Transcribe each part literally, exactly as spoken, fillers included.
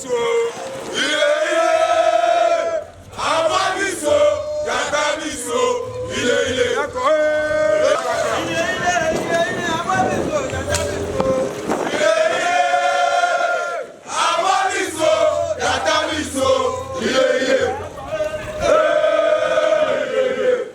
Ile, ile, awa bi so, yata bi so, ile, ile. Ile, ile, ile, awa bi so, yata bi so. Ile, ile, awa bi so, yata bi so, ile, ile. Ile, ile.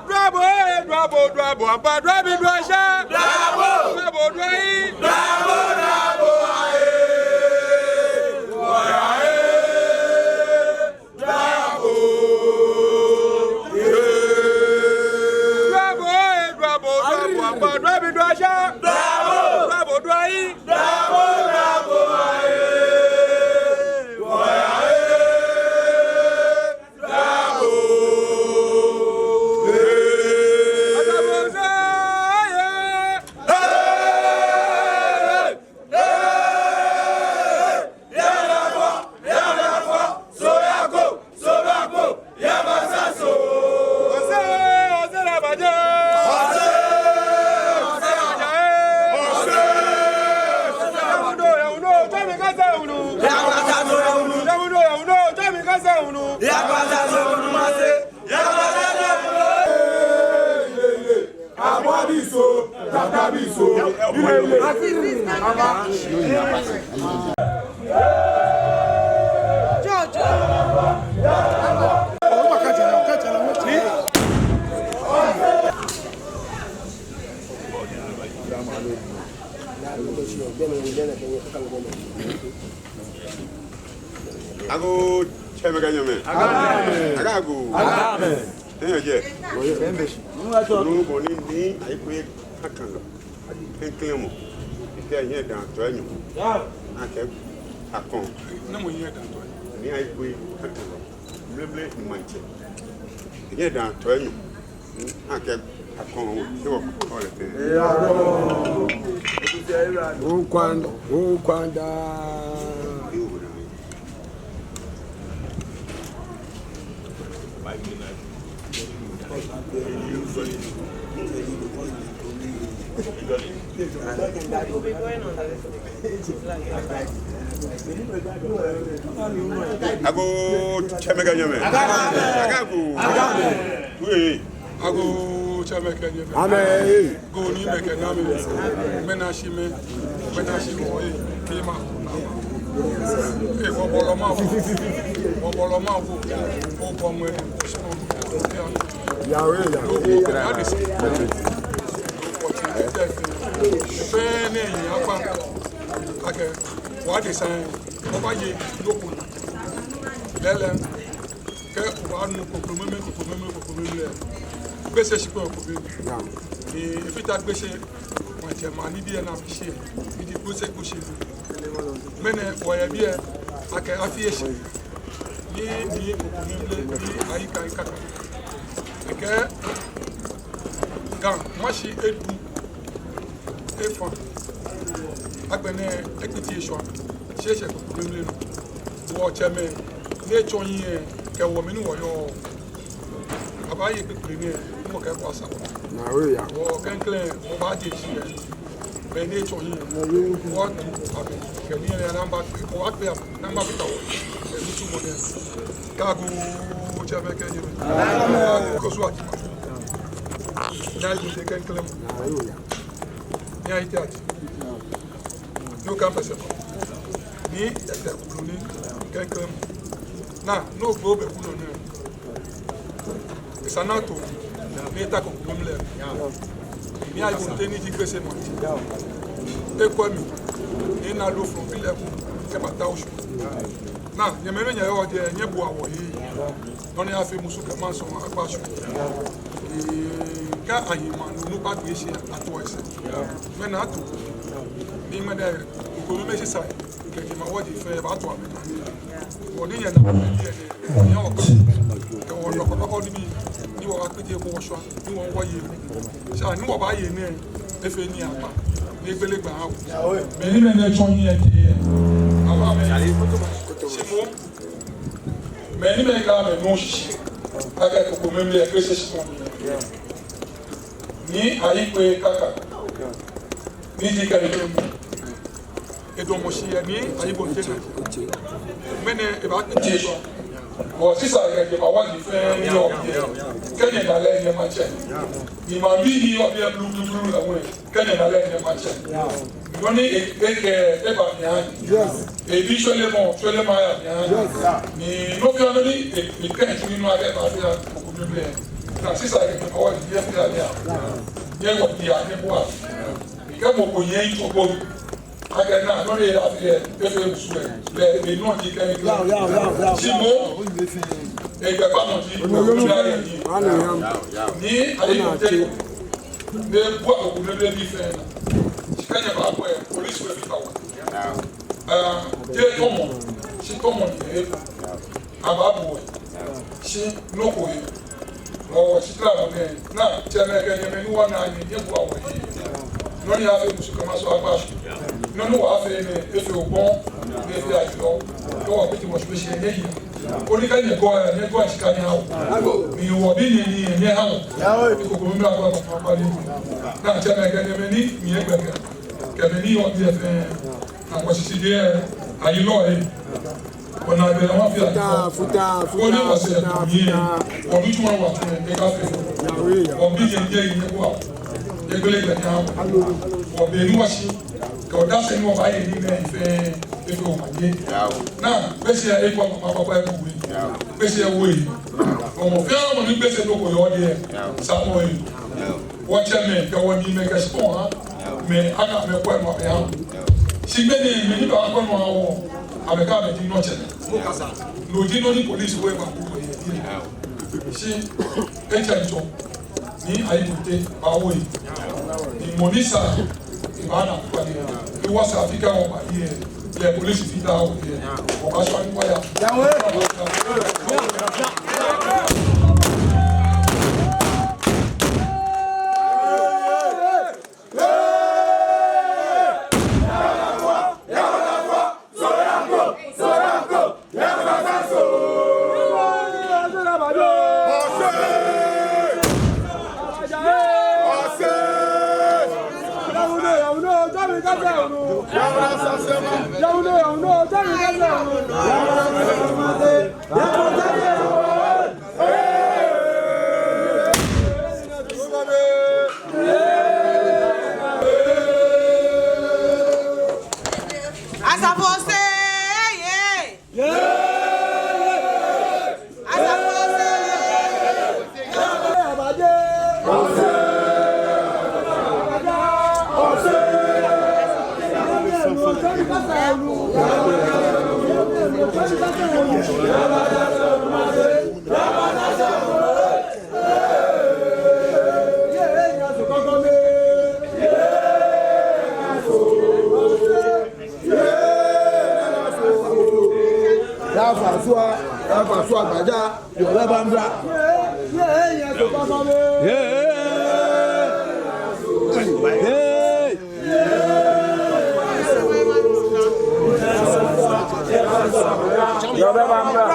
Dwabo, eh, dwabo, dwabo, ampa, dwabi, dwasha. Dwabo. Dwabo, dwai. Dwabo, dwabo, aye. Dwabo. Dwabo, eh, dwabo, dwabo, ampa, dwabi, dwasha. Dwabo. Dwabo, dwai. Dwabo, dwabo, aye. Dwabo. Agoo, tsɛmɛi kɛ nyɛmɛi. Agoo. Agoo. Agoo. Enyɔ jɛ. Nuu bɔ ni Nii Ayikpoi Kakalɔ, klɛŋklɛŋ mɔ, ekɛ ehiɛ daa tɔ enyɔ. Akɛ Akɔŋ. Nii Ayikpoi Kakalɔ, Mleble Maŋtsɛ, ehiɛ daa tɔ enyɔ. Akɛ Akɔŋ, ewɔ kɔlɛ tɛ. Okwanda, okwanda. Agoo, tsɛmɛi kɛ nyɛmɛi. Agoo. Agoo. Agoo, tsɛmɛi kɛ nyɛmɛi. Amɛɛ. Goo ni mɛi kɛ naa mɛi, mɛi ni shi mɛi, mɛi ni shi mɔ, ee, kɛ ma. Ee, bɔbɔlɔ ma fu, bɔbɔlɔ ma fu, o bɔ mɛi. Yawe, yawe. Fɛɛ nɛɛ yi akpa, akɛ, wɔ adesa, wɔbaaye, loko, lɛlɛ. Kɛ obaanu koko mɛmɛ, koko mɛmɛ, koko mɛmɛ lɛ, Gbese shikpɔŋ ko bɛ. Ni efata Gbese maŋtsɛmɛi anibii ni afi shi, ni ji Gbese, Gbese. Ŋmɛnɛ wɔyɛ biɛ akɛ afi eshi. Ni, ni koko mɛmɛ lɛ, Nii Ayikpoi Kakalɔ. Ekɛɛ Ga Mashi edu efã. Agbɛnɛ ekpiti eshwã. Shi eshɛ koko mɛmɛ lɛ nɔ. Wɔtsɛmɛi ni etsɔ hiɛ kɛ wɔ mɛi ni wɔyɔɔ, abaaye kpekple nɛɛ, ni wɔkɛ kɔ asa wɔ. Wɔ klɛŋklɛŋ, wɔbaaje shi yɛ mɛi ni etsɔ hiɛ. Wɔtu abɛ kɛ nii lɛ ni amɛba, wɔkpe amɛ ni amɛba fata wɔ. Kɛ nitsumɔ nɛɛ. Agoo, tsɛmɛi kɛ nyɛmɛi. Agoo, Koso Ajima. Naa yi te klɛŋklɛŋ. Naa yi te ati. Yoo, kampɛsɛ mɔ. Ni etɛ kulu ni klɛŋklɛŋ mɔ. Naa, no gbo bɛ kulu nɛɛ. Esa ni ato. Ni eta koko mɛmɛ lɛ. Ni ayi ko te ni ji Gbese maŋtsɛ. Ekwɛ mi. Ni ena loo from bi lɛ ko. Kɛbata Osu. Naa, nyɛmɛi ni nyɛyɔɔ jɛi, nyɛbua wɔyi. Nɔ ni afee musu kɛ maŋsɔ akpa shi. Ee, kɛ ayi maŋ nɔ, no kpa Gbese ato esɛɛ. Ŋmɛnɛ ato. Ni ŋmɛnɛ, koko mɛmɛ sisa. Kɛ jemawɔji fɛɛ baato amɛ. Wɔ ni nyɛna, nyɛ wɔ ka. Kɛ wɔ nɔkɔnɔkɔ nibii, ni wɔkpete ko wɔshwa, ni wɔ wɔye. Shi ni wɔbaaye nɛɛ, efee nii akpa. Ni egbele gbɛ aha wɔ. Mɛi ni mɛi ni etsɔ hiɛ tee. Awa mɛi. Shi moŋ. Mɛi ni mɛi ka mɛi nɔ shishi. Akɛ koko mɛmɛ lɛ, Gbese shikpɔŋ. Nii Ayikpoi Kakalɔ. Ni ji kɛ ni kɛ mu. Edamɔ shi yɛ Nii Ayi Bonte naa. Ŋmɛnɛ ebaakpete eshwã. Wɔ sisa kɛ jemawɔji fɛɛ ni yɔɔ biɛ. Kɛ nyɛna lɛ nyɛ maŋtsɛ. Ni maŋbii ni yɔɔ biɛ bluubluublu lɛ hu. Kɛ nyɛna lɛ nyɛ maŋtsɛ. Nɔ ni e, ekɛɛ, eba mli aha. Ebi shwelemɔ, shwelemɔ aya mli aha. Ni nɔ fɛɛ nɔ ni e, ekɛɛ tsu ni nɔ akɛ eba fɛɛ koko mɛmɛ lɛ. Naa sisa kɛ jemawɔji fɛɛ fɛɛ ni yɔɔ biɛ. Nyɛ wɔ biɛ, nyɛbua. Kɛ mɔ ko nyɛ ntsu ko. Akɛ naa, nɔ ni afee, efee musu lɛ. Lɛ, enɔ ji kɛ ni. Shi moŋ, egbɛkpamɔ ji, ni Ayi Bonte, ni ebua koko mɛmɛ lɛ bii fɛɛ naa. Shi kɛ nyɛba ko lɛ, police will be power. Ee, je tɔmɔ, shi tɔmɔ ni, ee. Abaabu wɔ. Shi nɔ ko yɛ. Wɔ, wɔ shi tara mɔ nɛɛ. Naa, tsɛmɛi kɛ nyɛmɛi ni wɔna nyɛ, nyɛbua wɔyi. Nɔ ni afee musu kɛ maŋsɔ akpa shi. Nɔ ni wɔfee nɛɛ, efee okpɔŋ, ni efee ajɔ. Kɛ wɔkpete mɔ shi be shi nyɛyi. Koni kɛ nyɛkɔ, nyɛkɔ shi kɛ nyɛha wɔ. Ni wɔbii nyɛ ni nyɛha wɔ. Ni koko mɛmɛ lɛ akpa kpa ni. Naa, tsɛmɛi kɛ nyɛmɛi ni nyɛ gbɛkɛ. Kɛ mɛi ni yɔɔ biɛ fɛɛ. Naa, wɔshishi jɛ, ayilɔ yɛ. Wɔna gbɛ naa wɔfee. Futaa, futaa, futaa, futaa. Koni wɔsɛɛ tɔ mi yɛ. Wɔbi tuma wa tuma, eka fee. Yawe, yawe. Wɔbii nyɛ, nyɛ, nyɛbua. Nyɛgbele gbɛ naa. Wɔbɛ ni wɔshi. Kɛ wɔdase ni wɔbaaye nii nɛɛ fɛɛ, efee omanye. Naa, Gbese yɛ ekpɔ papa papa ebu wɛ. Gbese yɛ wɛ. Mɔ fɛɛ mɔ ni Gbese nɔ ko yɔɔ jɛi. Sa mɔ yɛ. Wɔtsɛmɛi, kɛ wɔniimɛi kɛ shikpɔŋ ha. Mɛi, akɛ amɛkwɛ nɔ amɛha. Shi be ni mɛi ni baakwɛ nɔ awo, amɛkɛɛ amɛji nɔtsɛ. No ji nɔ ni police we ba ko yɛ. Shi etsɛ ntsɔ ni ayi mute baawo yi. Ni mɔ ni sa, ebaana kpakpa ni. Ni wasa fika wɔ ba yi. Yɛ police fita wɔ yi. Wɔbaashwa ni wɔya. Asafo se, ye. Asafo se, ye. Yafa sua, yafa sua gbaja, yɔlɛ bambra. Hey! Hey! Yɔlɛ bambra.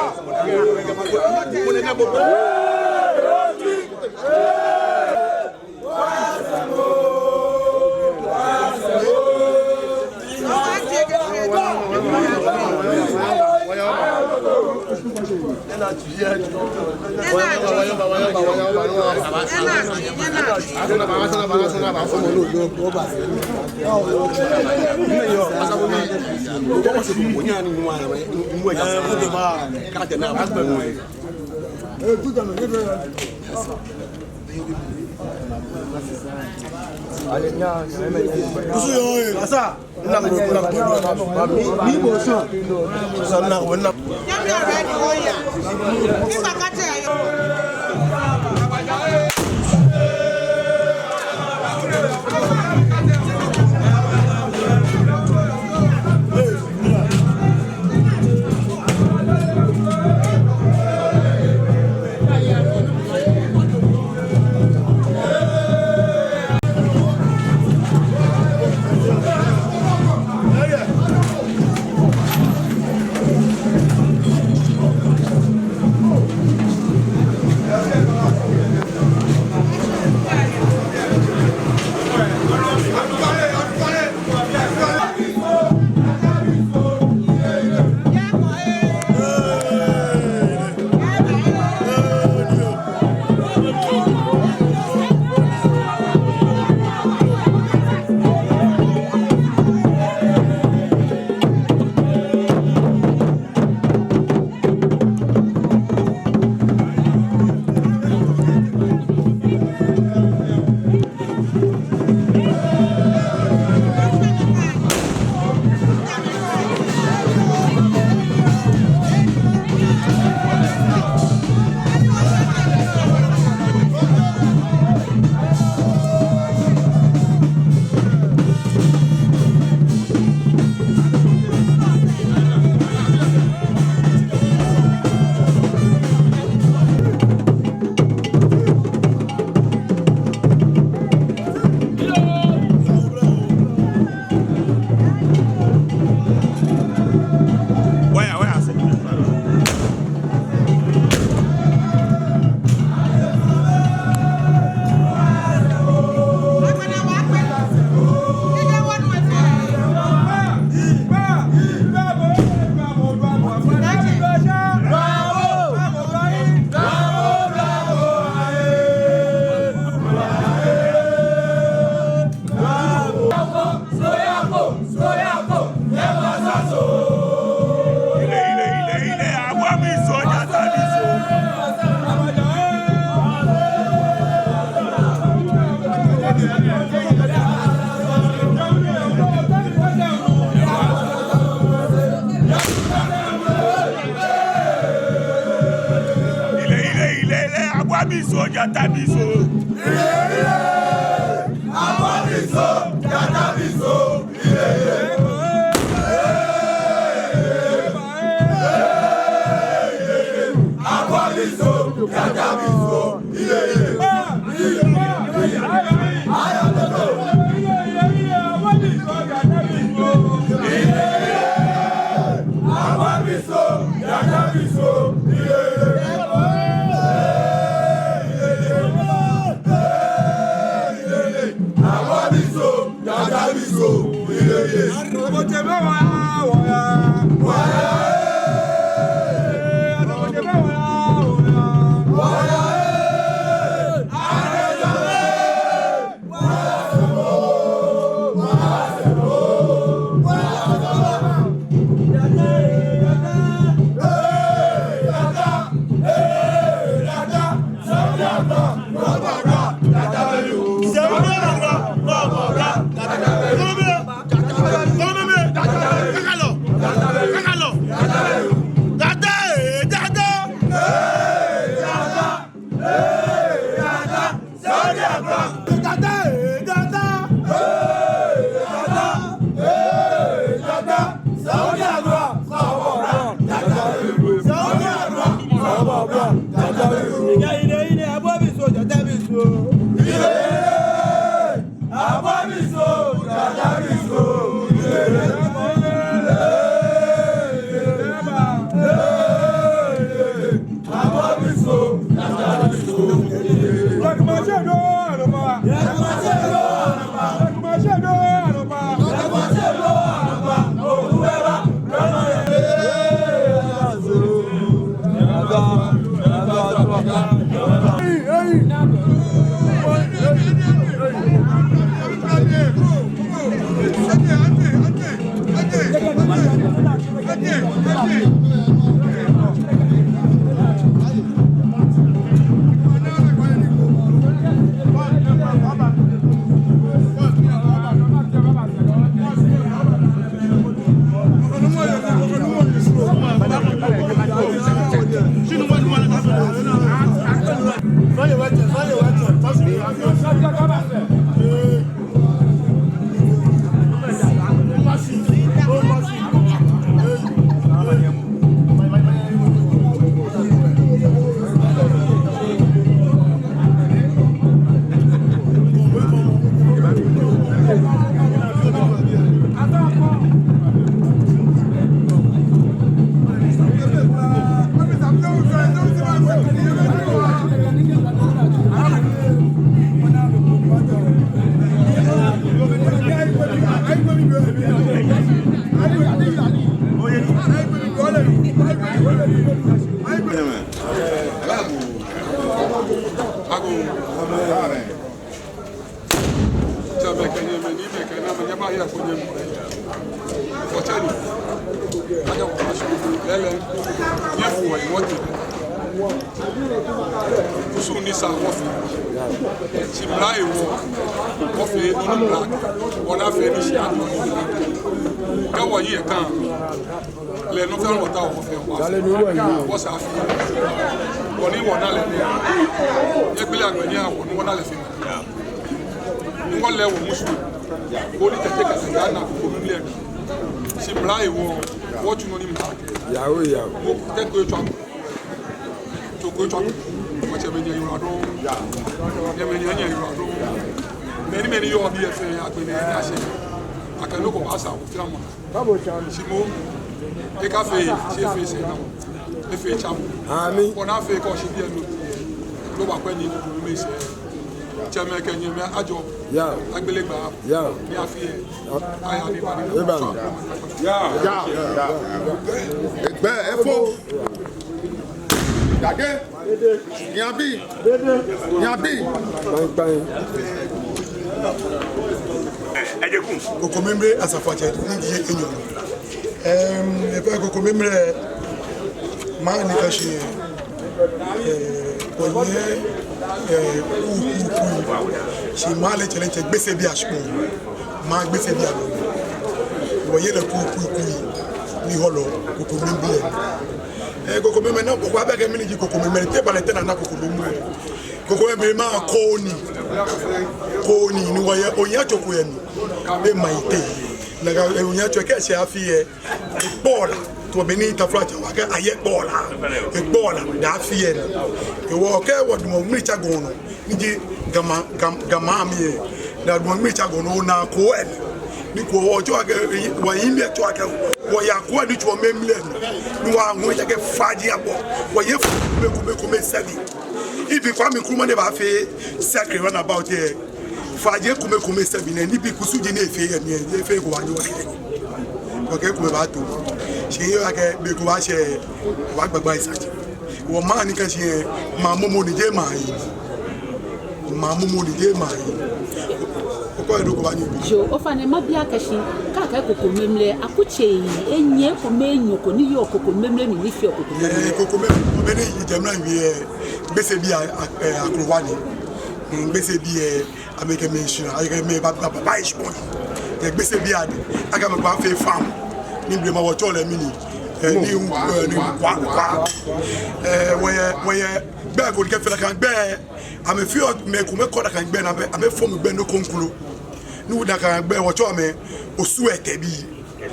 Jatabiso. Awabiso, Jatabiso. Awabiso, Jatabiso. Tsɛmɛi kɛ nyɛmɛi, niimɛi kɛ naamɛi, nyɛbaa he ko nyɛmli. Wɔtsɛ ni. Aja wɔkpa shi. Lɛɛlɛŋ, nyɛfo wɔ yi wɔtee. Kusum ni sa wɔfee. Shi mla hewɔ, wɔfee nɔ ni mla, wɔna fee ni shi anɔ. Kɛ wɔyi yɛ kan. Lɛ nɔ fɛɛ nɔ wɔta wɔfee wɔ. Jale ni wɔ yi. Wɔsa fɛɛ. Wɔ ni wɔna lɛ nɛɛ. Nyɛgbele agbɛnɛ wɔ ni wɔna lɛ fɛɛ. Ni wɔle wɔmusu. Wɔ ni Tɛte Kɛtɛ ya na ko mli lɛ. Shi mla hewɔ, wɔtsu nɔ ni mla. Yawe, yawe. Wɔ Tɛte ko etswa. Tso ko etswa. Wɔtsɛmɛi nyɛyiwaladɔŋŋ. Nyɛmɛi nyɛ, nyɛyiwaladɔŋŋ. Mɛni mɛni yɔɔ biɛ fɛɛ agbɛnɛ ya shi. Akɛ nɔ ko baasa, tira mɔ. Shi moŋ, ekafee, shi efee sɛɛ nɔ. Efee tsamɔ. Ami. Kɔ na fee kɔ shi biɛ nɔ. Lɔ ba kwɛ ni ko mli sɛɛ. Tsɛmɛi kɛ nyɛmɛi ajɔ. Yao. Agbele gbaa. Yao. Ni afee. Aya ni ba ni. Eba. Yao. Yao. Egbɛ efo. Dade. Nyabi. Nyabi. Kpaŋkpaŋ. Kokomemre Asafoatsɛ ni ji enyɔ. Em, efee Kokomemre, maŋ ni ka shi, eh, koni, eh, ku, ku, ku. Shi maŋ lɛ tsɛlɛ tsɛ Gbese bii ashikpɔŋ. Maŋ Gbese bii anɔ. Wɔyɛ lɛ ku, ku, ku. Ni hɔlɔ Kokomemre. Eh, Kokomemre nɔ, koko abɛ kɛ mɛni ji Kokomemre. Te ba lɛ te nana Kokomemre. Kokomlemle maŋ ko ni. Ko ni, ni wɔyɛ oyiwalatso ko yɛ mli. Be maŋ etɛ. Nakai oyiwalatso kɛ eshɛ afi lɛ, ekpɔ la. Tamɔ bɔ ni taflatsɛ wa kɛɛ ayɛ kpɔ la. Ekpɔ la, da afi lɛ. Hewɔ kɛ wɔdamɔ Ŋmlitsa gɔŋ nɔ, ni ji Ga maŋ, Ga, Ga maŋ mli lɛ. Ni wɔdamɔ Ŋmlitsa gɔŋ nɔ, ona ko lɛ. Ni ko wɔtsɔɔ akɛ, wɔyi mli tsɔɔ akɛ, wɔya ko lɛ ni tsɔɔ mɛi mli lɛ. Ni wɔŋɔ akɛ faaji abɔ. Wɔyɛ faa kome, kome, kome sɛbi. Even Kwame Nkrumah ni baafee circle roundabout lɛ, faaji kome kome sɛbi nɛ, nibii kusum ji ni efee yɛ mli lɛ, efee ko wa ni wɔkɛ, wɔkɛ kome baato. Shi eyɔɔ akɛ be ko baashɛ, wɔbaagbagba esaji. Wɔmaŋ ni kã shi lɛ, maŋ momo ni jeee maŋ yi. Maŋ momo ni jeee maŋ yi. Okɔ edo ko wa ni. Yoo, ofainɛ mabi akɛ shi, kɛ akɛɛ Kokomlemle, akutsei enyɔ, kome enyɔ ko ni yɔɔ Kokomlemle mli ni feɔ Kokomlemle. Ɛɛ, Kokomlemle, bɔ ni ejɛ mra mli lɛ, Gbese bii a, a, ɛɛ, akrowa ni. Mm, Gbese bii lɛ, amɛkɛ mɛi shra, amɛkɛ mɛi ba, ba, ba, ba, shibɔ ni. Ɛɛ, Gbese bii adɛŋ, akɛ amɛkɛ amɛfee farm. Ni blema wɔtsɛɔ lɛ mɛni. Ɛɛ, ni, ɛɛ, ni kwa, kwa. Ɛɛ, wɔyɛ, wɔyɛ gbɛi ko ni kɛ fɛɛ nakai gbɛi. Amɛfeɔ mɛi komɛi kɔ nakai gbɛi nɛɛ, amɛ, amɛfɔɔɔ gbɛi nɔ kroko. Ni nakai gbɛi wɔtsɛɔ amɛ Osu Ɛtɛ bii.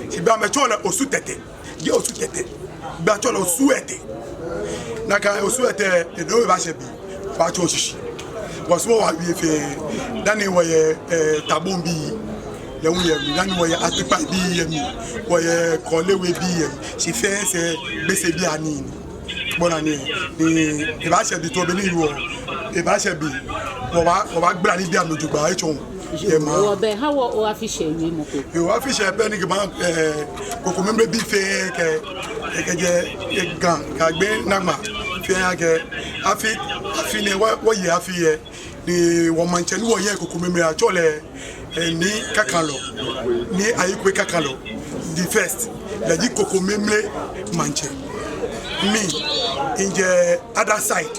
Shi be amɛtsɛɔ lɛ Osu Tɛtɛ. Jeee Osu Tɛtɛ. Be atsɛɔ lɛ Osu Ɛtɛ. Nakai Osu Ɛtɛ, enɔ ebaashɛ biɛ. Wɔtsɔɔ shishi. Wɔsumɔɔ wɔwie fɛɛ. Dani wɔyɛ, ɛɛ, Tabon bii. Lɛ hu yɛ mli. Dani wɔyɛ Atukpai bii yɛ mli. Wɔyɛ Kɔɔle We bii yɛ mli. Shi fɛɛ sɛɛ Gbese bii anii ni. Bɔ ni ani, ni, ebaashɛ biɛ tamɔ bɔ ni wɔ, ebaashɛ biɛ, wɔbaa, wɔbaagbala nibii amli jogbaŋŋ etsɔ. Yɛ maŋ. Wɔbɛ ha wɔ o afi shɛ wiemɔ ko. Yoo, afi shɛ bɛ ni kɛ maŋ, ɛɛ, Kokomlemle bii fɛɛ kɛ, kɛ, kɛjɛ, kɛ Ga, kɛyagbe naagba fɛɛ akɛ, afi, afi nɛɛ wɔ, wɔye afi lɛ. Ni wɔmaŋtsɛ ni wɔyɛ Kokomlemle atsɛɔ lɛ, ɛɛ, Nii Kakalɔ, Nii Ayikwei Kakalɔ the first, lɛ ji Kokomlemle maŋtsɛ. Mi, mijɛ other side,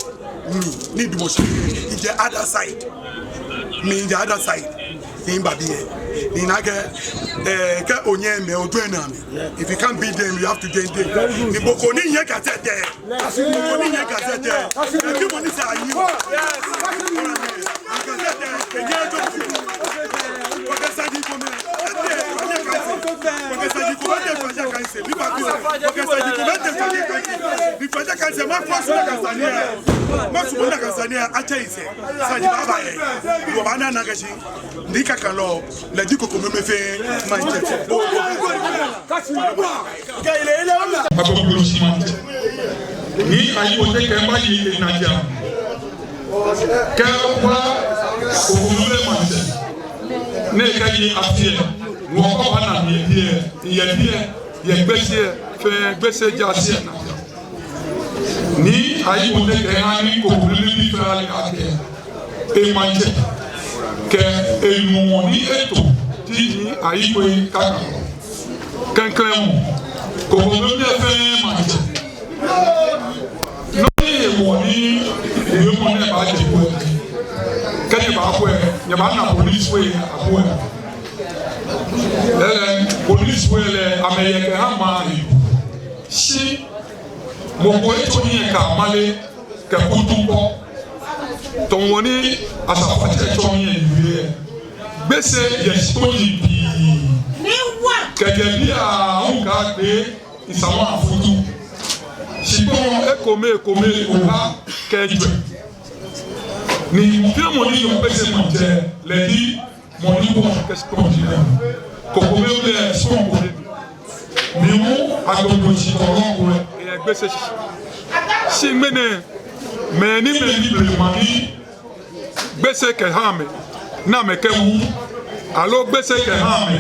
mi, ni damɔ shi, mijɛ other side, mi, mijɛ other side, ni miba biɛ, ni mina akɛ, ɛɛ, kɛ onyɛmimɛi, ojoin amɛ. If you can't beat them, you have to join them. Ni mɔ ko ni nyɛŋ gazette lɛ. Mɔ ko ni nyɛŋ gazette lɛ. Mɔ ko ni sa yi. Gazette lɛ, kɛ nyɛ jɔ. Wɔkɛ saji kome. Wɔkɛ saji kome tee flaja kanse. Wɔkɛ saji kome tee flaja kanse. Ni flaja kanse, ma fɔ su na ka sane lɛ. Ma su na ka sane lɛ, atsɛ yi sɛɛ. Saji baaba lɛ. Wɔbaana nakai shi. Nii Kakalɔ, lɛ ji Kokomlemle fɛɛ maŋtsɛ. Akokomlemle maŋtsɛ. Nii Ayi Bote kɛ mba yi enaja. Kɛ wa Kokomlemle maŋtsɛ. Nɛkɛ ji afi lɛ. Wɔkɔ wa na mi yɛ biɛ, yɛ biɛ, yɛ Gbese fɛɛ, Gbese jaase lɛ. Nii Ayi Bote kɛha ni Kokomlemle bii fɛɛ ale akɛ emaŋtsɛ kɛ enuɔ ni eto ji Nii Ayikwei Kakalɔ. Klɛŋklɛŋ mɔ, Kokomlemle fɛɛ maŋtsɛ. Nɔ ni ewo ni ewo mɔ nɛɛ baaje kwɛ. Kɛ nyɛbaakwɛ, nyɛbaana police we akwɛ. Lɛɛlɛŋ, police we lɛ, amɛyɛ kɛha maŋ lɛ. Shi mɔ ko etsɔ hiɛ kɛ amale kɛ kutumpɔɔ. Tamɔ bɔ ni Asafoatsɛ tsɔ hiɛ ewie lɛ. Gbese yɛ shikpɔŋ ji pii. Kɛjɛ biɛ aahu kɛyagbe Nsaman Afutu. Shikpɔŋ ekome ekome oha kɛ ejwɛ. Ni mɔ fɛɛ mɔ ni yɔɔ Gbese maŋtsɛ lɛ ji mɔ ni bɔ kɛ shikpɔŋ ji lɛ. Kokomlemle shikpɔŋ ko ni. Mi hu Agbogbloshie kɔlɔŋ ko lɛ, eyɛ Gbese shishi. Shi ŋmɛnɛ, mɛni mɛni blema ni Gbese kɛha amɛ, ni amɛkɛwu, aloo Gbese kɛha amɛ,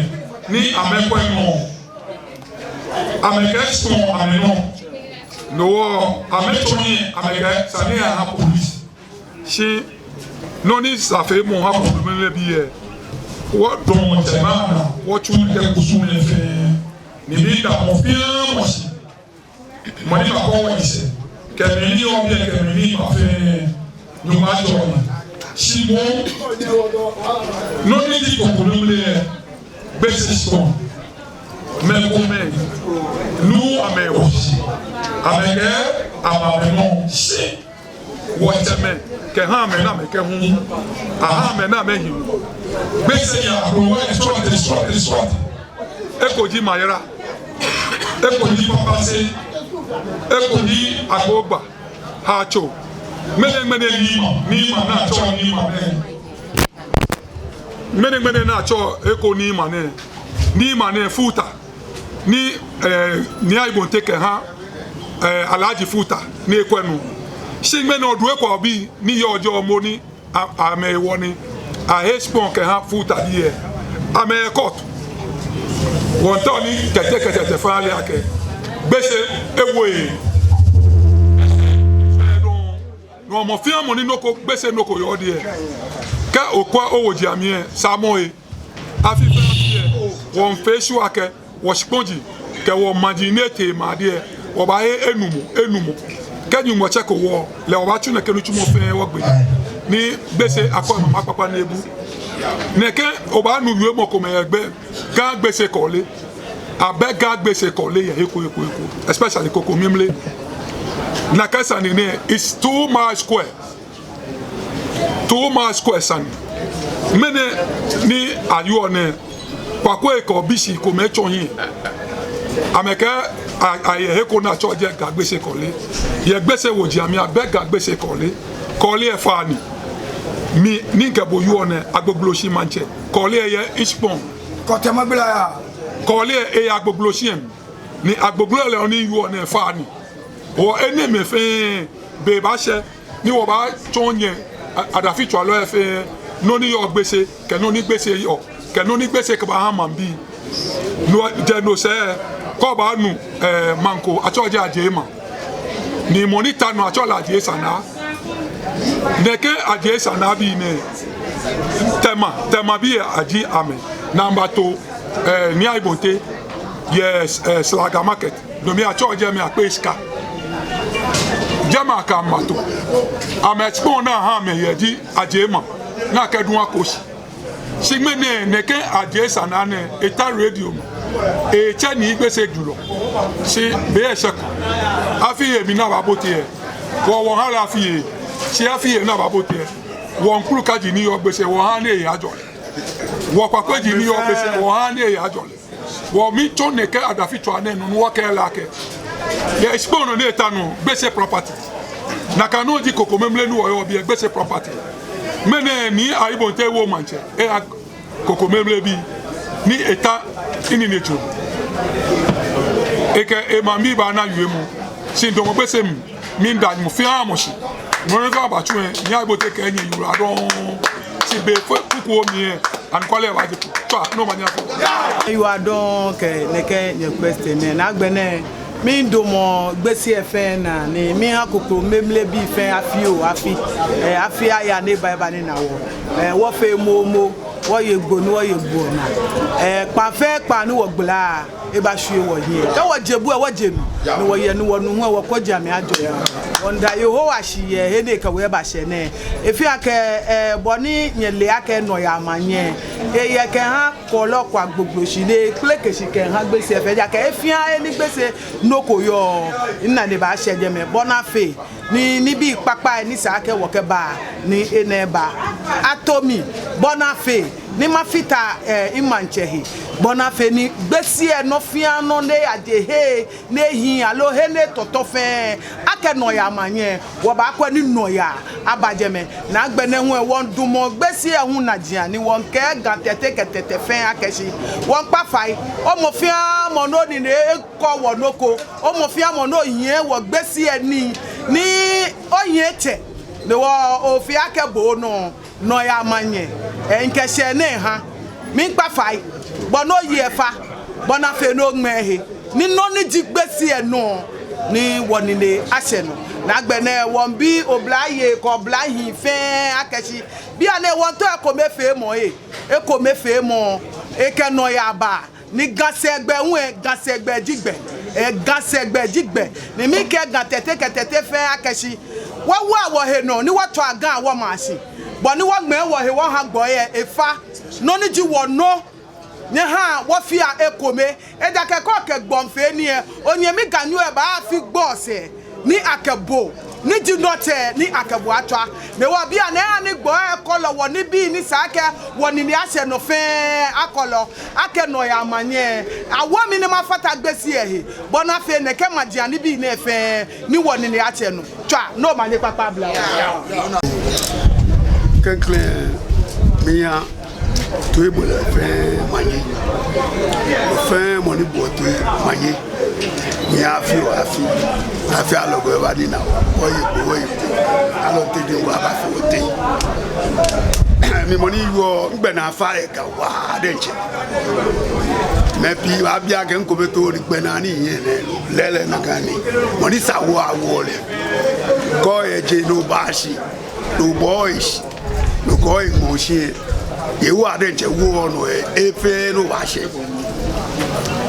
ni amɛkwɛ nɔ, amɛkɛsumɔ amɛnɔ. No hewɔ, amɛtsɔ hiɛ, amɛkɛɛ sane lɛ aha police. Shi nɔ ni sa feemɔ ha Kokomlemle bii lɛ, wɔdamɔ tsɛmɛi anaa, wɔtsu nɛkɛ kusum lɛ fɛɛ, ni miida mɔ fɛɛ mɔ shi. Mɔ ni bakɔ wɔ yisɛɛ, kɛ mɛi ni yɔɔ biɛ, kɛ mɛi ni baa fɛɛ, Nyɔŋmɔ ajɔɔ amɛ. Shi moŋ, nɔ ni ji Kokomlemle lɛ, Gbese shikpɔŋ, mɛi komɛi, nu amɛwo shi, amɛkɛɛ amɛ amɛnɔ shi. Wɔtsɛmɛi, kɛha amɛ ni amɛkɛ hu, aha amɛ ni amɛhi. Gbese ya agbɔnwa esrɔte, esrɔte, esrɔte. Eko ji Mayra, eko ji Papase, eko ji Agbogba, Haatso. Ŋmɛnɛ, ŋmɛnɛ Niima, Niima ni atsɛɔ Niima nɛɛ. Ŋmɛnɛ, ŋmɛnɛ ni atsɛɔ eko Niima nɛɛ. Niima nɛɛ Futa. Ni, eh, Nii Ayi Bonte kɛha, eh, Alhaji Futa ni ekwɛ nɔ. Shi ŋmɛnɛ Odu Ekwao bii ni yɔɔ jɔɔmɔ ni a-, amɛ hewɔ ni ahe shikpɔŋ kɛha Futa bii lɛ, amɛ court. Wɔmiitao ni kɛtɛkɛtɛ fɛɛ ale akɛ Gbese ewo yɛ. Nɔ mɔ fɛɛ mɔ ni nɔ ko, Gbese nɔ ko yɔɔ jɛi, kɛ okwɛ owoji amli lɛ, saamɔ lɛ. Afi fɛɛ afi lɛ, wɔmiifee sure akɛ wɔshikpɔji kɛ wɔmaji ni etee maŋ lɛ, wɔbaahe enumɔ, enumɔ. Kɛ Nyɔŋmɔ tsɛko wɔ lɛ, wɔbaatsu nɛkɛ nitsumɔ fɛɛ wɔgbe, ni Gbese akɔ mama kpakpa ni ebu. Nɛkɛ obaanu wiemɔ komɛi yɛ gbɛ, Ga Gbese Kɔle. Abɛ Ga Gbese Kɔle yɛ he ko, he ko, he ko. Especially Kokomlemle. Nakai sane nɛɛ is two mile square. Two mile square sane. Mɛni ni ayɔɔ nɛɛ, Kwakwei kɛ obishii komɛi tsɔ hiɛ. Amɛkɛɛ a, ayɛ he ko ni atsɛɔ jɛi Ga Gbese Kɔle. Yɛ Gbese woji amli, Abɛ Ga Gbese Kɔle. Kɔle lɛ faa ni. Mi ni mikɛ bo yɔɔ nɛɛ, Agbogbloshie maŋtsɛ. Kɔle lɛ yɛ mishikpɔŋ. Kɔtɛmɔ gbla ya. Kɔle lɛ yɛ Agbogbloshie mli. Ni Agbogbloi lɛ hu ni yɔɔ nɛɛ faa ni. Wɔ enɛɛmɛi fɛɛ be baashɛ ni wɔbaatsɔɔ nyɛ a-, adafitswalɔi lɛ fɛɛ nɔ ni yɔɔ Gbese, kɛ nɔ ni Gbese yɔɔ, kɛ nɔ ni Gbese kɛbaaha maŋbii. No, jɛ no sɛɛ, kɛ obaanu, eh, maŋ ko, atsɛɔ jɛi Adjei maŋ. Ni mɔ ni ta nɔ atsɛɔ lɛ Adjei Sanaa. Nɛkɛ Adjei Sanaa bii nɛɛ, Tema, Tema bii lɛ aji amɛ. Ni amɛbato, eh, Nii Ayi Bonte yɛ, eh, Slaga Market. Domin atsɛɔ jɛmɛ Akpeshika. Jɛmɛ akɛ amɛbato. Amɛshikpɔŋ ni aha amɛ yɛ ji Adjei maŋ. Ni akɛdu ako shi. Shi ŋmɛnɛ nɛkɛ Adjei Sanaa nɛɛ, eta radio nɔ. Etsɛ ni Gbese julɔ. Shi be lɛ eshɛko. Afi hee mli ni abaabote lɛ, wɔ, wɔha lɛ afi hee. Shi afi hee ni abaabote lɛ, wɔ Nkulukaji ni yɔɔ Gbese, wɔha ni ehe ajɔ lɛ. Wɔ Kwakweji ni yɔɔ Gbese, wɔha ni ehe ajɔ lɛ. Wɔmiitsɔ nɛkɛ adafitswaa nɛɛ nɔ ni wɔkɛɛ lɛ akɛ, yɛ shikpɔŋ nɔ ni eta nɔ, Gbese property. Nakai nɔŋŋ ji Kokomlemle ni wɔyɔɔ biɛ, Gbese property. Ŋmɛnɛ Nii Ayi Bonte ewo maŋtsɛ, eha Kokomlemle bii ni eta eninejurɔ. Ekɛ emaŋbii baana wiemɔ. Shi midamɔ Gbese mli. Miida mɔ fɛɛ mɔ shi. Mɔ ni fɛɛ baatsu lɛ, Nii Ayi Bonte kɛɛ nyɛyiwaladɔŋŋ. Shi be fɛɛ kuku mli lɛ, anɔkwale baaje kpo. Tswa, ni omanye aba. Yiwaladɔŋŋ kɛ nɛkɛ nyɛ question nɛɛ. Ni agbɛnɛ, midamɔ Gbese fɛɛ naa, ni miha Kokomlemle bii fɛɛ afi oo afi. Eh, afi aya ni eba eba ni ena wɔ. Eh, wɔfee moomo, wɔye Gbo ni wɔye Gbo naa. Eh, kpaa fɛɛ kpaa ni wɔgbala, ebaashwie wɔhiɛ. Kɛ wɔje bu lɛ, wɔje nu. Ni wɔye nu, wɔnu hu lɛ, wɔkɔji amɛ ajɔ. Wɔmiida Yehowa shi yɛ he ni ekɛ wɔ bashɛ nɛɛ. Efeɔ akɛ, eh, bɔ ni nyɛle akɛ nɔyaa manyɛ, eyɛ kɛha Kɔle kɛ Agbogbloshie ni ekpeleke shi kɛha Gbese fɛɛ. Ejaakɛ he fɛɛ he ni Gbese nɔ ko yɔɔ, minane baashɛ jɛmɛ. Bɔ ni afee ni nibii kpakpai ni sa akɛ wɔkɛba ni ena eba. Ato mi bɔ ni afee ni mafata, eh, mimaŋtsɛ he. Bɔ ni afee ni Gbese nɔ fɛɛ nɔ ni eyaje he ni ehiii aloo he ni etɔtɔ fɛɛ, akɛ nɔyaa manyɛ, wɔbaakwɛ ni nɔyaa aba jɛmɛ. Ni agbɛnɛ hu lɛ, wɔmiidamɔ Gbese hu najiaŋ ni wɔmiikɛɛ Ga Tɛte kɛ Tɛtɛ fɛɛ akɛ shi wɔmiikpa fai. Mɔ fɛɛ mɔ ni onine kɔɔ wɔ nɔ ko, mɔ fɛɛ mɔ ni ohiɛ wɔ Gbese nii, ni ohiɛ etsɛ, ni wɔ ofee akɛ bo nɔ, nɔyaa manyɛ, eh, mikɛ shɛɛ nɛɛ ha. Miikpa fai, bɔ ni oye fa, bɔ ni afee ni oŋmɛɛ he, ni nɔ ni ji Gbese nɔ, ni wɔnine ashɛ nɔ. Ni agbɛnɛ wɔmiibi oblayei kɛ oblahii fɛɛ akɛ shi, bianɛ wɔmiitao ekomefeemɔ, eh, ekomefeemɔ, ekɛ nɔyaa aba. Ni Ga sɛɛgbɛ hu lɛ, Ga sɛɛgbɛ ji gbɛ. Eh, Ga sɛɛgbɛ ji gbɛ. Ni miikɛɛ Ga Tɛte kɛ Tɛtɛ fɛɛ akɛ shi, wɔwoa wɔhe nɔ, ni wɔtsɔa Ga wɔmaa shi. Bɔ ni wɔŋmɛɛ wɔhe wɔhaa gbɔi lɛ, efa. Nɔ ni ji wɔnɔ, nyɛhaa wɔfea ekome. Ejaakɛ kɛ okɛ gbɔmɔ fee nii lɛ, onyɛmi Ganyo lɛ baafi gbɔ sɛɛ ni akɛ bo ni ji nɔtɛ ni akɛ bo atswa. Ni wɔ bianɛ ani gbɔ ekɔlɔ wɔ nibii ni sa akɛ wɔnine ashɛ nɔ fɛɛ akɔlɔ akɛ nɔyaa manyɛ. Awo mi ni mafata Gbese lɛ he bɔ ni afee ni kɛ maji anibii nɛɛ fɛɛ ni wɔnine ashɛ nɔ. Tswa, ni omanye kpakpa abla wɔ. Klɛŋklɛŋ, miiya toibolɔi fɛɛ manye. Mɔ fɛɛ mɔ ni boɔ toi, manye. Miiya afi oo afi, afi alɔgɔ eba ni na. Wɔye kpo, wɔye kpo. Alɔnte diŋ wɔbaafee wɔteŋ. Mi mɔ ni yɔɔ, migbɛnaa fa yɛ Ga waa diɛŋtsɛ. Mɛi pii baabi akɛ nɔ ko bɛ too ni gbɛnaa ni yɛ nɛɛ. Lɛɛlɛŋ nakai ni. Mɔ ni sa wɔ awoɔ lɛ. Kɔ yɛ je no baashi. No bɔɔ eshi. No kɔ eŋmɔ shi. Yehowa diɛŋtsɛ woɔ nɔ yɛ. Efee no baashɛ.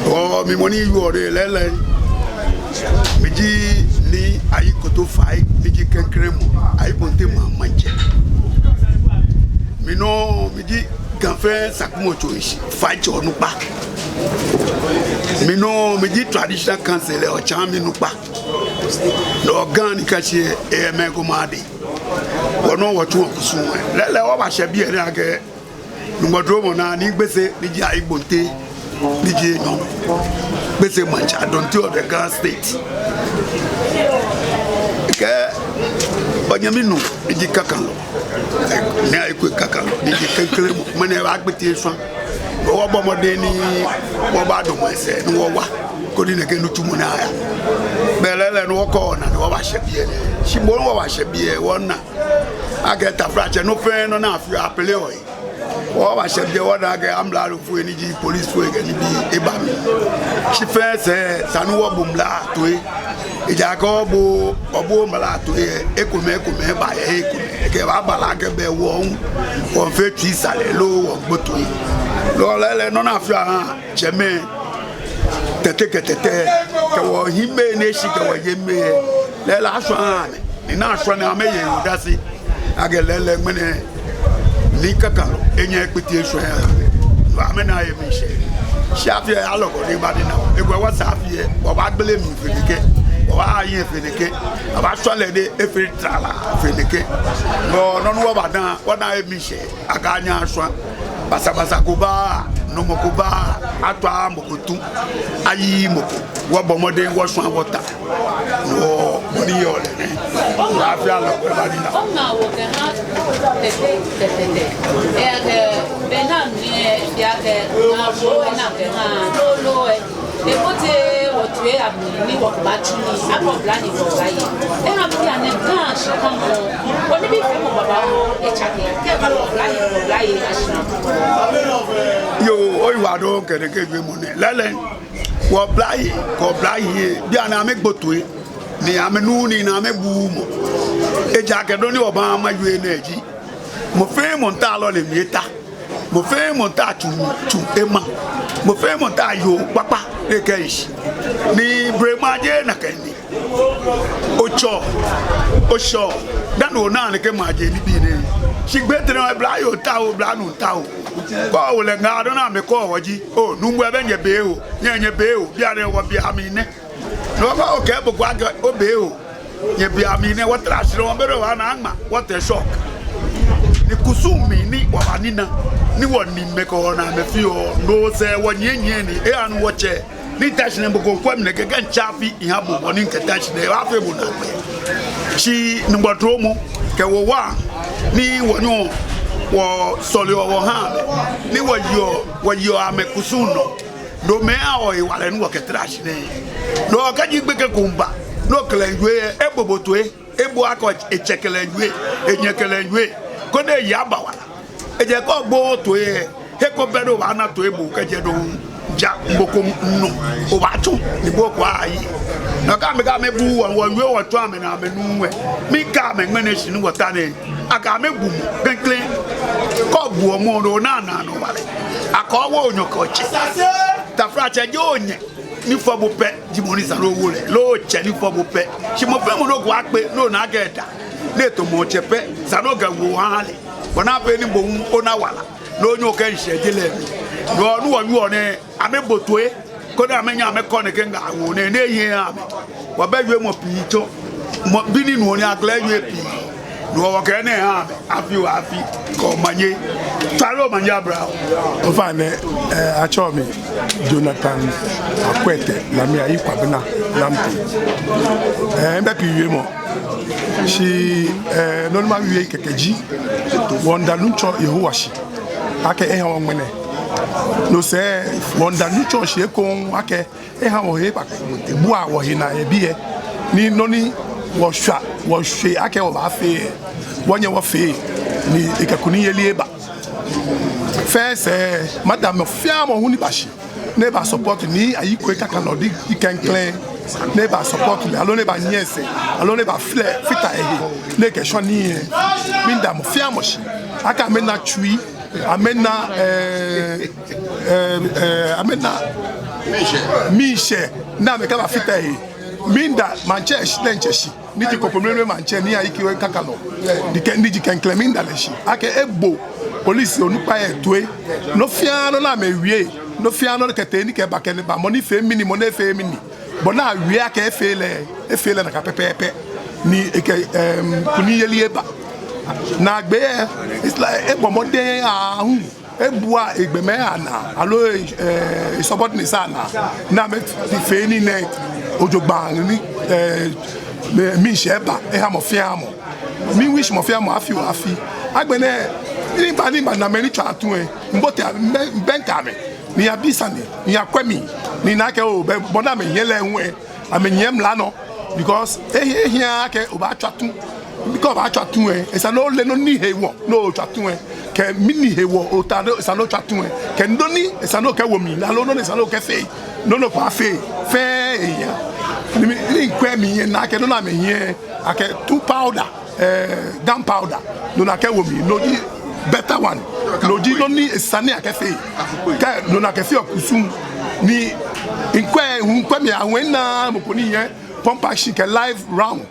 Oo, mi mɔ ni yɔɔ lɛ lɛɛlɛŋ. Miji Nii Ayi Koto Fai, miji klɛŋklɛŋ mɔ, Ayi Bonte maŋ maŋtsɛ. Mi nɔŋŋ, miji Ga fɛɛ Sakumɔ tso shishi, Faitsɛ onukpa. Mi nɔŋŋ, miji traditional council lɛ, Otsaame nukpa. No Ga ni ka shi yɛ mɛi komɛi adɛŋ. Wɔnɔ wɔtsu wɔkusum lɛ. Lɛɛlɛŋ wɔbashɛ biɛ ni akɛ Nyɔŋmɔ dromɔ naa ni Gbese, ni ji Ayi Bonte, ni ji enyɔ. Gbese maŋtsɛ, Adonte of the Ga State. Kɛ onyɛmi nuu, ni ji Kakalɔ. Ni Ayi Kwei Kakalɔ, ni ji klɛŋklɛŋ mɔ. Mɛni eba gbete shwa. Wɔbɔ mɔdɛŋ ni wɔbadamɔ esɛɛ, ni wɔwa. Koni nɛkɛ nitsumɔ nɛɛ aya. Belɛ lɛɛlɛŋ ni wɔkɔ wɔnaa ni wɔbashɛ biɛ nɛɛ. Shi bɔ ni wɔbashɛ biɛ, wɔna akɛ taflatsɛ nɔ fɛɛ nɔ ni afeɔ apele wɔyi. Wɔbashɛ biɛ wɔna akɛ amralofoi ni ji polisifoi kɛ nibii eba mli. Shi fɛɛ sɛɛ esa ni wɔbo mla toi. Ejaakɛ obo, obo mla toi lɛ, ekomɛi, ekomɛi baa yɛ ekomɛi. Ekɛbaaba lɛ akɛ bɛ wɔ hu, wɔmiifee tsuisalɛ loo wɔmiigbo toi. No lɛɛlɛŋ nɔ ni afeɔ aha tsɛmɛi tɛtɛ kɛ tɛtɛ, kɛ wɔhiɛmɛi ni eshi kɛ wɔyimɛi. Lɛɛlɛŋ ashwa aha amɛ. Ni na ashwa ni amɛye odase akɛ lɛɛlɛŋ ŋmɛnɛ Nii Kakalɔ enyɛ ekpiti eshwa ya. Amɛna eye miishɛɛ. Shi afi lɛ alɔgɔ ni eba ni na. Ekwɛ wɔsɛɛ afi lɛ, wɔbaagbele mli fe nɛkɛ. Wɔbaaye fe nɛkɛ. Abaashwa lɛ ni efee trala fe nɛkɛ. Nɔ nɔ ni wɔbaana, wɔna eye miishɛɛ. Akɛ anyɛ ashwa. Basabasa ko baaa, nɔmɔ ko baaa, atswa mɔ ko tu, ayi mɔ ko. Wɔbɔ mɔdɛŋ, wɔshwa wɔta. Wɔ, mɔ ni yɔɔ lɛ nɛ. Afi alɔgɔ eba ni na. Ona wɔkɛha tɛtɛ, tɛtɛ, tɛtɛ. Eya kɛ, be ni, eya kɛ, na bo, ena kɛha, lolo, e. Ebote wɔtoi amli ni wɔkɛbaatsu nii, akɛ oblahii kɛ oblayei. Eha bianɛ Ga shikamɔ, wɔnibii feemɔ babaoo etsake, kɛ eba lɛ oblahii kɛ oblayei ashi. Yoo, oyiwaladɔŋŋ kɛ nɛkɛ wiemɔ nɛɛ. Lɛɛlɛŋ, wɔblahii kɛ oblahii, bianɛ amɛgbo toi, ni amɛnu nii ni amɛbu mɔ. Ejaakɛ nɔ ni wɔbaama wie nɛɛ ji, mɔ fɛɛ mɔ miitao lɛ mli eta. Mɔ fɛɛ mɔ miitao tsu, tsu ema. Mɔ fɛɛ mɔ miitao yoo kpakpa ni ekɛshi. Ni blema jeee nakai ni. Otsɔ, oshɔ, dani ona nɛkɛ maje nibii nɛɛ. Shi gbɛtɛrɛ oblayoo tao, oblanuu tao. Kɛ owo lɛ ŋaa dɔŋŋ ni amɛkɛɔ wɔ ji, oo, nuumo, ebɛ nyɛbe oo, nyɛ, nyɛbe oo, bianɛ wɔbe amli nɛ. No hewɔ okɛɛ bo akɛ obe oo, nyɛbe amli nɛ, wɔtara shi lɛ wɔbɛ lɛ wɔna aŋma, what a shock. Ni kusum mli ni wɔbanina, ni wɔniimɛi kɛ wɔnaamɛi feɔ, no sɛɛ wɔnyiɛnyiɛ ni, eha ni wɔtsɛ. Ni ta shi nɛɛ mɔ ko kwɛ mi nɛkɛ, kɛ mitsɛ afi miha bo bɔ ni mikɛta shi nɛɛ, ebaafee bo naakpɛɛ. Shi Nyɔŋmɔ dromɔ, kɛ wɔ wa, ni wɔnyɛɔ, wɔsɔleɔ wɔhaa amɛ, ni wɔyeɔ, wɔyeɔ amɛkusum nɔ. Nomɛi awo hewalɛ ni wɔkɛtara shi nɛɛ. No kɛji gbekɛ ko miiba, no kɛ lɛ miiwie, ebo bo toi, ebo akɛ etsɛ kɛ lɛ miiwie, enyɛ kɛ lɛ miiwie, koni eyi aba wala. Ejaakɛ ogbo toi lɛ, he ko bɛ ni obaana toi bo kɛjɛ dɔŋŋ, ja mɔ ko nɔ, obaatsu, ni bo ko ayi. No kɛ amɛ kɛ amɛbu wɔ, wɔwie wɔtsɔ amɛnaa amɛnuuu wɔ. Mikɛɛ amɛ ŋmɛnɛ shi ni wɔta nɛɛ, akɛ amɛbu mɔ klɛŋklɛŋ. Kɛ obuɔ mɔ lɛ, onaa naanɔ wala. Akɛ owo onyɛ kɛ otsɛ. Taflatsɛ, jeee onyɛ ni fɔ bo pɛ ji mɔ ni sa ni owo lɛ, loo otsɛ ni fɔ bo pɛ. Shi mɔ fɛɛ mɔ ni okɛbaakpe, ni ona akɛ eda, ni eto mɔ otsɛ pɛ, sa ni okɛwo oha lɛ. Bɔ ni afee ni bo hu ona wala, ni onyɛ okɛ ŋshɛ je lɛ mli. No ni wɔwieɔ nɛɛ, amɛbo toi, koni amɛnyɛ amɛkɔ nɛkɛ ŋaawoo nɛɛ, ni eye amɛ. Wɔbɛ wiemɔ pii tsɔ. Mɔ bi ni nuɔ ni akɛlɛ yue pii. Nuɔ wɔkɛ nɛ ha, afi oo afi, kɛ omanye. Tswa omanye abla. Ofainɛ, eh, atsɛɔ mi Jonathan Akwete Lamia Ikwabena Lamte. Eh, mibɛ pii wiemɔ. Shi, eh, nɔ ni mawie kɛkɛ ji, wɔmiida Nuŋtsɔ Yehowa shi akɛ eha wɔ ŋmɛnɛ. No sɛɛ, wɔmiida Nuŋtsɔ shi ekoŋŋ akɛ eha wɔhe eba, ebua wɔhe naa yɛ biɛ. Ni nɔ ni wɔshwa, wɔshwe akɛ wɔbaafee, wɔnyɛ wɔfee, ni ekɛ kunimyeli eba. Fɛɛ sɛɛ, mada mɔ fɛɛ mɔ hu ni ba shi, ni eba support Nii Ayi Kwei Kakalɔk, ni ji klɛŋklɛŋ, ni eba support lɛ, aloo ni ebanyiɛ esɛɛ, aloo ni ebaflɛ, fata ehe, ni ekɛshɔ nii lɛ. Miida mɔ fɛɛ mɔ shi akɛ amɛna tsui, amɛna, eh, eh, eh, amɛna miishɛɛ, ni amɛkɛbafata ehe. Miida maŋtsɛ shi, diɛŋtsɛ shi, ni ji Kɔkɔmlemle maŋtsɛ, Nii Ayi Kwei Kakalɔk, ni kɛ, ni ji klɛŋklɛŋ, miida lɛ shi akɛ ebo police onukpai lɛ toi. Nɔ fɛɛ nɔ ni amɛwie, nɔ fɛɛ nɔ ni kɛtee ni kɛba kɛ nɛɛ ba, mɔ ni fee mɛni, mɔ ni efeee mɛni, bɔ ni awie akɛ efee lɛ, efee lɛ nakai pɛpɛɛpɛ, ni ekɛ, em, kunimyeli eba. Naagbee lɛ, it's like ebɔ mɔdɛŋ aahu, ebua egbɛmɛi anaa, aloo, eh, subordinates anaa, ni amɛfee nii nɛɛ jogbaŋŋ, ni, eh, miishɛɛ eba eha mɔ fɛɛ mɔ. Mi wish mɔ fɛɛ mɔ afi oo afi. Agbɛnɛ, ni miba, ni miba mina mɛi ni tswaa tu lɛ, mibote, mibɛ, mibɛŋkɛ amɛ, ni miyabi sane, ni miyakwɛ mli, ni mina akɛ oo, bɛ, bɔ ni amɛhiɛ lɛ hu lɛ, amɛnyiɛ mla nɔ, because ehi, ehia akɛ obaatswa tu. Because obaatswa tu lɛ, esa ni ole nɔ ni hewɔ ni otswa tu lɛ, kɛ mɛni hewɔ ota, esa ni otswa tu lɛ, kɛ nɔ ni esa ni okɛwo mli, aloo nɔ ni esa ni okɛfee, nɔ ni okɛbaafee, fɛɛ ehia. Ni mi, ni mikwɛ mli lɛ, mina akɛ nɔ ni amɛhiɛ, akɛ tu powder, eh, gunpowder, no ni akɛwo mli, no ji better one, no ji nɔ ni esa ni akɛfee. Kɛ no ni akɛfeɔ kusum, ni mikwɛ, mikwɛ mli aahu, mina mɔ ko ni yɛ pump action kɛ live round.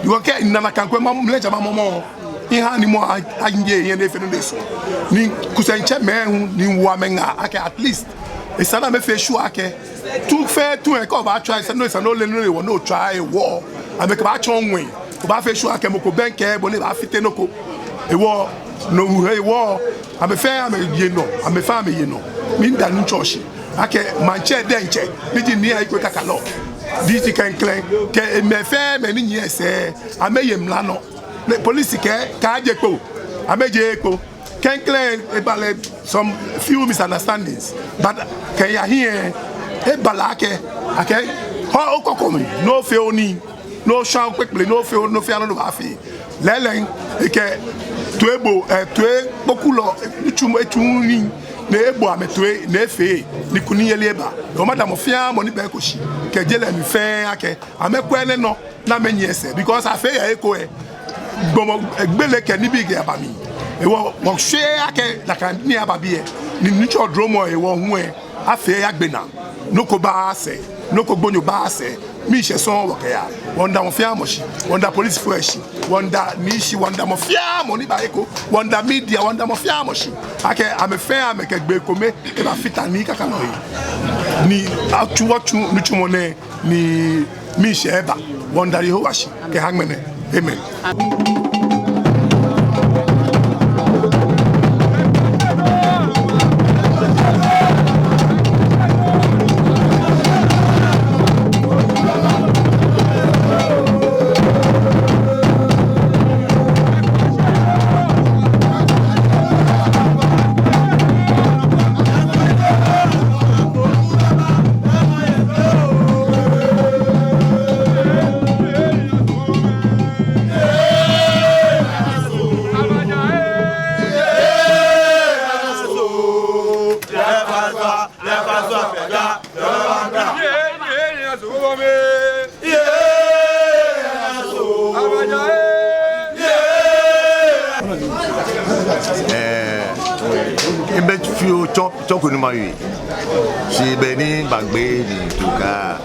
Because kɛ mina nakai, mikwɛ mɔ, mile ja mɔ mɔ, miha ni mɔ a, aye yɛ ni efee nɔ ni esumɔɔ. Ni kusumtsɛmɛi hu, ni miwo amɛ ŋaa akɛ at least esa ni amɛfee sure akɛ tu fɛɛ tu lɛ, kɛ obaatswa, esa ni, esa ni ole nɔ ni hewɔ ni otswa hewɔ, amɛkɛbaatsɔɔ ŋwɛi. Obaafee sure akɛ mɔ ko bɛŋkɛɛɛ bo ni ebaafite nɔ ko. Hewɔ, no hewɔ, amɛ fɛɛ amɛye nɔ, amɛ fɛɛ amɛye nɔ. Miida Nuŋtsɔ shi akɛ maŋtsɛ diɛŋtsɛ, ni ji Nii Ayi Kwei Kakalɔk, ni ji klɛŋklɛŋ, kɛ mɛi fɛɛ mɛi ni nyiɛ esɛɛ, amɛye mla nɔ. Ni police kɛɛ, kaaje kpo, amɛjeee kpo. Klɛŋklɛŋ, eba lɛ some few misunderstandings, but kɛya hiɛ, eba lɛ akɛ, akɛ, hɔ okɔkɔ mli, ni ofee onii, ni oshwa okpekple, ni ofee, ni ofee nɔ ni obaafee. Lɛɛlɛŋ, ekɛ toiboo, eh, toikpokulɔ, nitsumɔ, etsu nii, ni ebo amɛ toi, ni efee, ni kunimyeli eba. Hewɔ mada mɔ fɛɛ mɔ ni ba eko shi, kɛ je lɛ mli fɛɛ akɛ, amɛkwɛ enɛ nɔ, ni amɛnyiɛ esɛɛ, because afee yɛ eko lɛ, gbɔmɔ, eh, gbele kɛ nibii kɛyaba mli. Hewɔ, wɔshweɔ akɛ nakai nii aba biɛ, ni Nuŋtsɔ dromɔ hewɔ hu lɛ, afee yagbe naa. Nɔ ko baaa sɛɛ, nɔ ko gbonyo baaa sɛɛ, miishɛɛ sɔŋŋ wɔkɛyaa. Wɔmiida mɔ fɛɛ mɔ shi, wɔmiida policefoi shi, wɔmiida Nii shi, wɔmiida mɔ fɛɛ mɔ ni ba eko, wɔmiida media, wɔmiida mɔ fɛɛ mɔ shi. Akɛ amɛ fɛɛ amɛkɛ gbee kome, ebafata Nii Kakalɔk he. Ni atsu, wɔtsu nitsumɔ nɛɛ, ni miishɛɛ eba. Wɔmiida Yehowa shi kɛha ŋmɛnɛ. Amen. Ɛɛ, mibɛ fioo tsɔ, tsɔ ko ni mawie. Shi be ni bagbe ni tuka.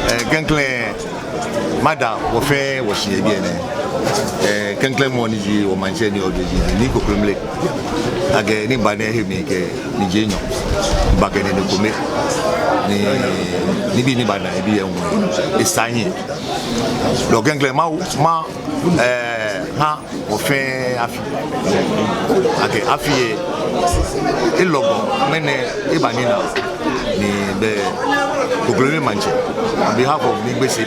Ɛɛ, klɛŋklɛŋ, mada wɔ fɛɛ wɔshi yɛ biɛ nɛɛ. Ɛɛ, klɛŋklɛŋ mɔ ni ji wɔmaŋtsɛ ni odo ji Nii Kɔkɔmle. Akɛ ni ba nɛɛ he mikɛ ni je nyɔ. Ba kɛ nine kome ni, nibii ni bana ebi yɛ ŋwɛi, esa hiɛ. Lɔ klɛŋklɛŋ ma, ma, eh, ha wɔ fɛɛ afi. Akɛ afi lɛ, elɔgɔ, ŋmɛnɛ eba nina ni bɛ Kokomɛi maŋtsɛ, on behalf of Nigbese,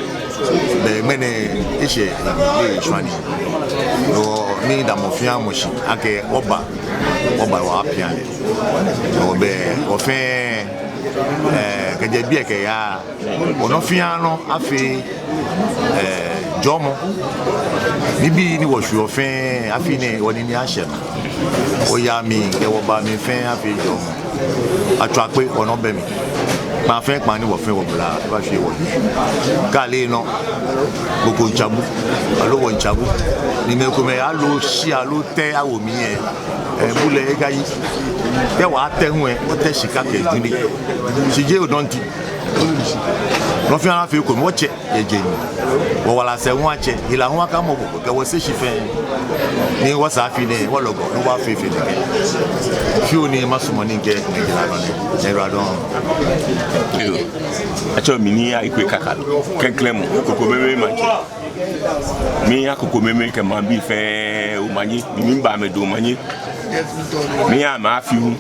bɛ ŋmɛnɛ eshɛ, eh, shwane. Lɔ midamɔ fɛɛ mɔ shi akɛ wɔba, wɔba wɔyapia lɛ. Lɔ bɛ wɔ fɛɛ, eh, kɛjɛ biɛ kɛya, wɔnɔ fɛɛ nɔ afee, eh, jɔɔmɔ. Nibii ni wɔshweɔ fɛɛ, afi nɛɛ wɔnine ashɛ nɔ. Wɔya mli kɛ wɔba mli fɛɛ afee jɔɔmɔ. Atswa kpe, wɔnɔ bɛ mli. Kpaa fɛɛ kpaa ni wɔ fɛɛ wɔbla, ebashwie wɔhiɛ. Kɛ ale nɔ, mɔ ko miitsa bu, aloo wɔmiitsa bu. Ni mɛi komɛi aloo shi aloo tɛ awo mli lɛ, eh, bu lɛ ekayi. Kɛ wɔtɛ hu lɛ, wɔtɛ shika kɛ jwinei. Shi jeee odɔnti. Nɔ fɛɛ nɔ afee ekome, wɔtsɛ yɛ jeŋ. Wɔwala sɛɛ hu atsɛ, hela hu akamɔ bo, kɛ wɔse shi fɛɛ. Ni wɔsa afi nɛɛ, wɔlɔgɔ, ni wɔfee fe nɛkɛ. Fioo ni masumɔ ni mikɛɛ, mikɛɛ nɔ nɛ, nɛ radon. Yoo. Atsɛɔ mi Nii Ayikwei Kakalo, klɛŋklɛŋ mɔ, Kokomɛi maŋtsɛ. Miiha Kokomɛi kɛ maŋbii fɛɛ omanye, ni miiba amɛdɛŋ omanye. Miiha amɛ afi hu.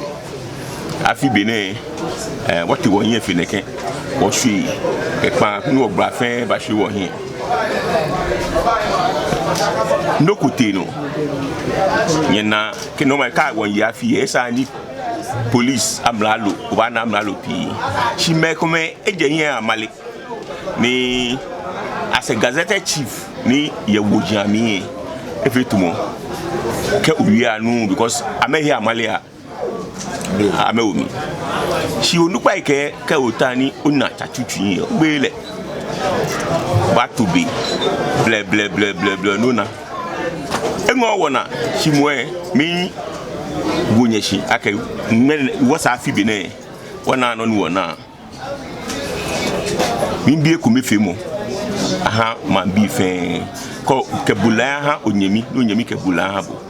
Afi benɛ, eh, wɔtee wɔhiɛ fe nɛkɛ, wɔshwie, kɛ kpaa ni wɔbla fɛɛ bashwie wɔhiɛ. Nɔ ko tee nɔ, nyɛna akɛ nɔ ma ka wɔye afi lɛ, esa ni police, amralo, obaana amralo pii. Shi mɛi komɛi ejɛ hiɛ amale. Ni as a gazetted chief ni yɛ wɔji amli lɛ, efee tamɔ akɛ owie anu, because amɛhe amale a, amɛwo mli. Shi onukpai kɛɛ, kɛ ota ni ona tsa tsutsu lɛ, ogbeee lɛ. Baato be blɛblɛblɛblɛ ni ona. Eŋɔɔ wɔnaa, shi moŋ lɛ, miiwo nyɛ shi akɛ ŋmɛnɛ, wɔsa afi benɛ, wɔna nɔ ni wɔna. Miibi ekomefeemɔ aha maŋbii fɛɛ. Kɛ, kɛ bulai aha onyɛmi, ni onyɛmi kɛ bulai aha bo.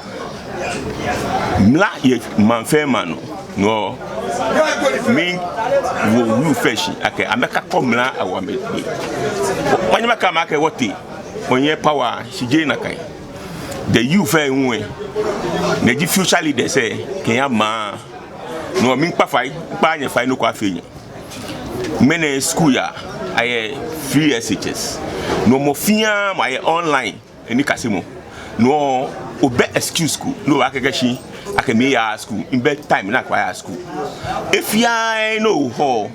Mla yɛ maŋ fɛɛ maŋ nɔ. No, miiwo youth fɛɛ shi akɛ amɛkakɔ mla awo amɛgbee. Manyɛ makɛɛ amɛ akɛ wɔtee, wɔyɛ power, shi jeee nakai. The youth fɛɛ hu lɛ, amɛji future leaders lɛ kɛha maŋ. No, miikpa fai, miikpa nyɛ fai, nɔ ko afee nyɛ. Ŋmɛnɛ school yaa, ayɛ free S H S. No, mɔ fɛɛ mɔ ayɛ online nikasemɔ. No, obɛ excuse ko ni obaakɛɛ akɛ shi akɛ miiya school, mibɛ time ni makɛya school. Efeɔ ni oha,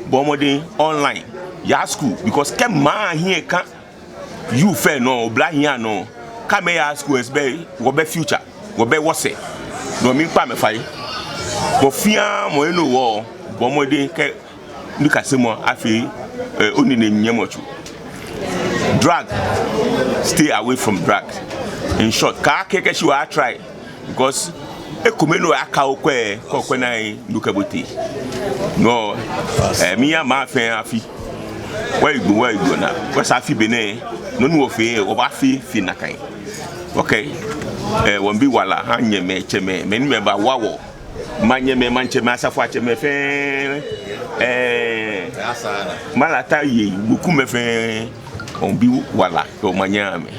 bɔɔ mɔdɛŋ online, ya school, because kɛ maŋ hiɛ ka youth fɛɛ nɔ, oblahii anɔ, kɛ amɛya school lɛ, bɛ, wɔbɛ future, wɔbɛ wɔsɛɛ. No, miikpa amɛ fai. Mɔ fɛɛ mɔ ni oha, bɔɔ mɔdɛŋ kɛ nikasemɔ afee, eh, onine nyɛmɔ tsu. Drug, stay away from drug. In short, kaakɛɛ akɛ shi oya try. Because ekome ni oyaka okwɛ, kɛ okwɛ ni ayi, no kɛ bo tee. No, eh, miiha maŋ fɛɛ afi. Wɔyi gbo, wɔyi gbo naa. Wɔsa afi benɛ, nɔ ni wɔfee, wɔbaafee fe nakai. Okay. Eh, wɔmiibi wala ha nyɛmɛi, tsɛmɛi, mɛi ni amɛbawa wɔ. Manyɛmɛi, maŋtsɛmɛi, asafoatsɛmɛi fɛɛ, eh, malata yei, wekumɛi fɛɛ, wɔmiibi wala kɛ omanye aha amɛ.